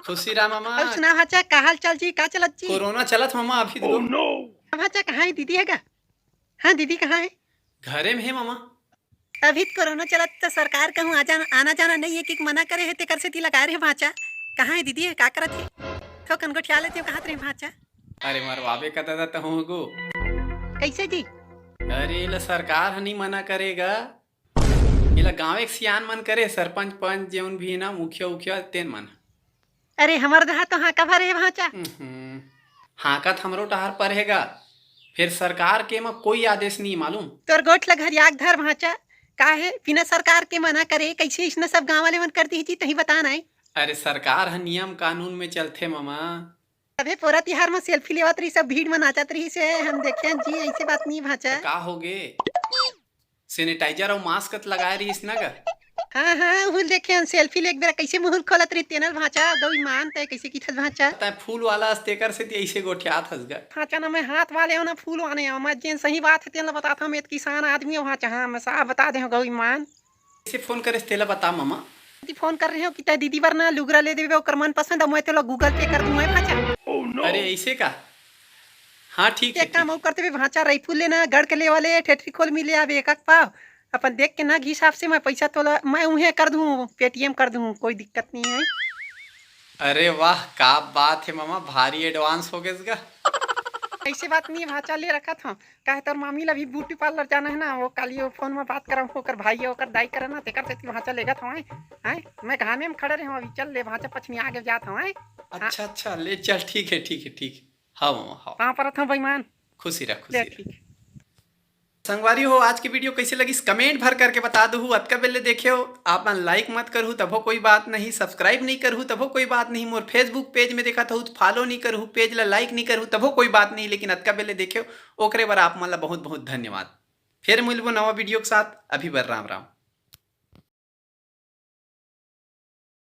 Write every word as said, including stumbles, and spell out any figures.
खुशी राम मामा। अउ सुना भांचा, का हाल चाल जी, का चलत जी? कोरोना चलत मामा अभी तो। भांचा, कहाँ हे दीदी हे गा? हाँ दीदी, कहाँ हे? घरे में हे मामा। अभी तो कोरोना चलत, तो सरकार कहूँ आ जाना, आना जाना नहीं हे कि मना करे हे, तेकर सेती लगाए रहे भांचा। कहाँ हे दीदी हे, का करत हे? थोकन गोठिया लेते हो, कहाँ रहे भांचा? अरे मरवाबे का दादा तहूँ गो। कैसे जी? अरे एला सरकार ह नहीं मना करे गा, एला गाँव के सियान मन करे, सरपंच पंच जेउन भी हे ना, मुखिया उखिया तेन मन। अरे हमर डहर तो हाँका भरे हे भांचा। हम्म, हाँका त हमरो डहर पर हे गा, फेर सरकार के म कोई आदेश नहीं मालूम। तोर गोठ ल घरियाक धर भांचा, का हे बिना सरकार के मना करे कैसे इसने सब गाँव वाले मन कर दिही जी, तही बता ना। अरे सरकार ह नियम कानून में चलथे मामा। अबे पोरा तिहार म सेल्फी लेवत रहिस, सब भीड़ म नाचत रहिस हे, हम देखेन जी, ऐसे बात नहीं भांचा। का होगे? सैनिटाइजर अउ मास्क त लगाए रहिस ना गा। हाँ हाँ, उहुल देखेन, सेल्फी लेक बेरा कैसे मुहुल खोलत रहिस तेनल भांचा, गौ ईमान तय कैसे किथस भांचा। तय फूल वाला अस तेकर सेती ऐसे गोठियात हस गा। भांचा ना मैं हाथ वाले हो ना फूल वाले हो, मैं जेन सही बात हे तेन ल बतात हूँ, मैं त किसान आदमी हो भांचा, हाँ मैं साफ बता दे हूँ गौ ईमान। कइसे फोन करेस तेला बता मामा। ती फोन कर रहे हो कि तय दीदी बर ना लुगरा ले देबे, ओकर मनपसंद, अउ मैं तेला Google Pay कर दूँ, भांचा। अरे ऐसे का? हाँ ठीक हे, एक काम ठीक। अउ कर देबे भांचा, रईपुर ले ना गढ़ के ले वाले ठेठरी खोल मिले आबे एक एक पाव, अपन देख के ना घी हिसाब से मैं पैसा तोला मैं उहे कर दूँ, Paytm कर दूँ, कोई दिक्कत नहीं हे। अरे वाह, का बात हे मामा, भारी advance हो गेस गा। ऐसे बात नहीं हे भांचा, ले रखत हूँ। काहे तोर मामी ला भी beauty parlour जाना हे ना, वो काली वो फोन में बात करम, ओकर भाई हे, ओकर दाई करे ना, तेकर सेती भांचा लेगत हवं, हैं? मैं घामे में खड़े रहे हूँ, अभी चल ले भांचा, पछमी आगे जात हवं, हैं? अच्छा अच्छा, ले चल, ठीक हे ठीक हे ठीक हे। हाँ मामा, हाँ। पाँव परत हूँ बेईमान। खुशी रह, खुशी ले रह। ठीक। संगवारी हो, आज के video कैसे लगिस comment भर करके बता दहू। अतका बेले देखेव, आप मन like मत करहू तभो कोई बात नहीं, subscribe नहीं करहू तभो कोई बात नहीं, मोर Facebook page में देखत हू त follow नहीं करहू, page ला like नहीं करहू तभो कोई बात नहीं, लेकिन अतका बेले देखेव ओकरे बर आप मन ला बहुत बहुत धन्यवाद। फिर मिलबो नवा video के साथ, अभी बर राम राम।